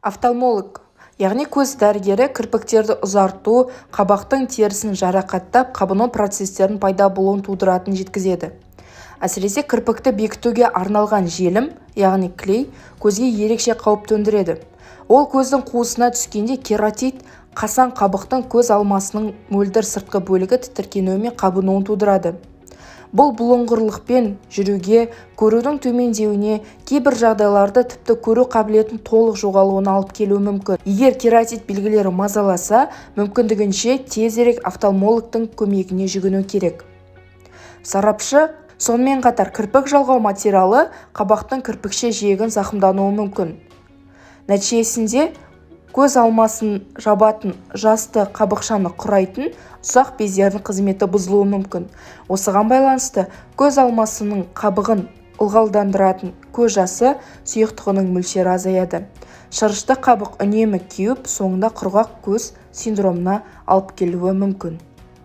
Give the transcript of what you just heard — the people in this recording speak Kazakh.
Офтальмолог, яғни көз дәрігері кірпіктерді ұзарту қабақтың терісін жарақаттап, қабыну процестерінің пайда болуын тудыратынын жеткізеді. Әсіресе кірпікті бекітуге арналған желім, яғни клей көзге ерекше қауіп төндіреді. Ол көздің қуысына түскенде кератит, қасаң қабықтың көз алмасының мөлдір сыртқы бөлігі, тітіркенуі мен қабынуын тудырады. Бұл бұлыңғырлықпен жүруге, көрудің төмендеуіне, кейбір жағдайларда тіпті көру қабілетінің толық жоғалуына алып келуі мүмкін. Егер кератит белгілері мазаласа, мүмкіндігінше тезірек офтальмологтың көмегіне жүгіну керек. Сарапшы сонымен қатар кірпік жалғау материалы қабақтың кірпікше жиегін зақымдануы мүмкін. Нәтижесінде көз алмасын жабатын жасты қабықшаны құрайтын ұсақ бездердің қызметі бұзылуы мүмкін. Осыған байланысты көз алмасының қабығын ылғалдандыратын көз жасы сұйықтығының мөлшері азаяды. Шырышты қабық үнемі кеуіп, соңында құрғақ көз синдромына алып келуі мүмкін.